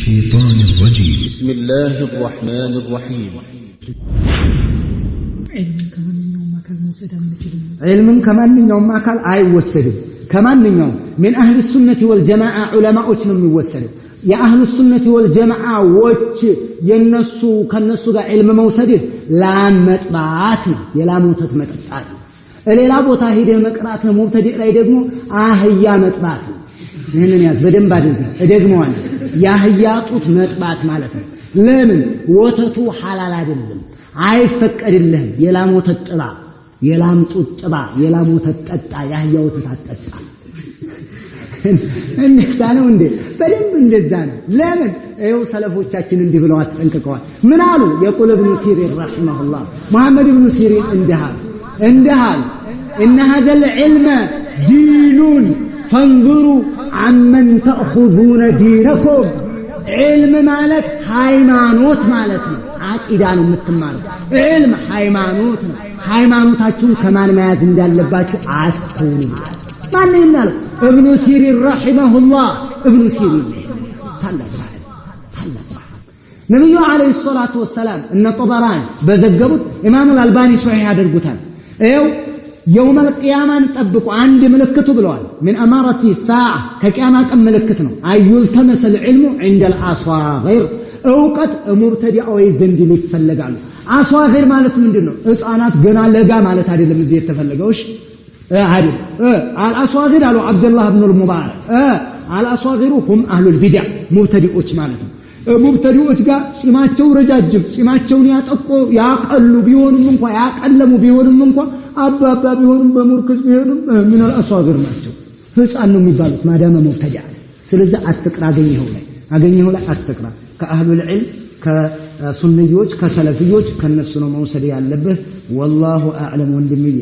الشيطان الرجيم. بسم الله الرحمن الرحيم. علم كمان يوم أكل أي وسد كمان يوم من أهل السنة والجماعة علماء أتنم يوسد يا أهل السنة والجماعة وش ينسوا كنسوا علم موسده لا مطبعاتنا يلا موتت مطبعات ሌላ ቦታ ሄደህ መቅራት ነው ሙብተዲዕ ላይ ደግሞ አህያ መጥባት ነው። ይሄንን ያዝ በደንብ አድርገህ እደግመዋለሁ። የአህያ ጡት መጥባት ማለት ነው። ለምን ወተቱ ሐላል አይደለም፣ አይፈቀድልህም። የላም ወተት ጥባ፣ የላም ጡት ጥባ፣ የላም ወተት ጠጣ፣ የአህያ ወተት አትጠጣ። እንደዛ ነው እንዴ? በደንብ እንደዛ ነው። ለምን ይኸው ሰለፎቻችን እንዲህ ብለው አስጠንቅቀዋል። ምን አሉ? የቁል ኢብኑ ሲሪን ረሂመሁላህ መሐመድ ኢብኑ ሲሪን እንዲህ አሉ إن هذا العلم دين فانظروا عمن تأخذون دينكم. علم ማለት ሃይማኖት ማለት ነው። አቂዳ ነው የምትማሩት። علم ሃይማኖት ነው። ሃይማኖታችሁን ከማን መያዝ እንዳለባችሁ አስተውሉ። ማን ነው ያለው? ኢብኑ ሲሪን ረሂመሁላህ። ኢብኑ ሲሪን ታላቅ ታላቅ ነብዩ አለይሂ ሰላቱ ወሰላም እነ ጦበራን በዘገቡት ኢማሙ አልባኒ ሶሒህ ያደርጉታል። ይኸው يوم القيامة نطبق عند ملكته ብለዋል። من أمارة الساعة ከቂያማ ቀን ምልክት ነው። أيلتمس العلم عند الأصاغر እውቀት ሙብተዲዓዎች ዘንድ ይፈለጋሉ። አሷጊር ማለት ምንድነው? ህፃናት ገና ለጋ ማለት አይደለም እዚህ የተፈለገው። እሺ አይደል? አልአሷጊር አሉ አብዱላህ ኢብኑ ሙባረክ። አልአሷጊሩ هم أهل البدع ሙብተዲዎች ማለት ነው። ሙብተዲዎች ጋር ጺማቸው ረጃጅም ጺማቸውን ያጠቆ ያቀሉ ቢሆኑም እንኳን ያቀለሙ ቢሆኑም እንኳን አባባ ቢሆኑም በሙርክዝ ቢሆኑም ምን አልአሷጊር ናቸው። ህፃን ነው የሚባሉት ማዳመ ሙብተዲዓ። ስለዚህ አትቅራ፣ አገኘኸው ላይ አትቅራ። ከአህሉል ዒልም ከሱንዮች ከሰለፊዮች ከነሱ ነው መውሰድ ያለብህ። ወላሁ አዕለም ወንድምዬ።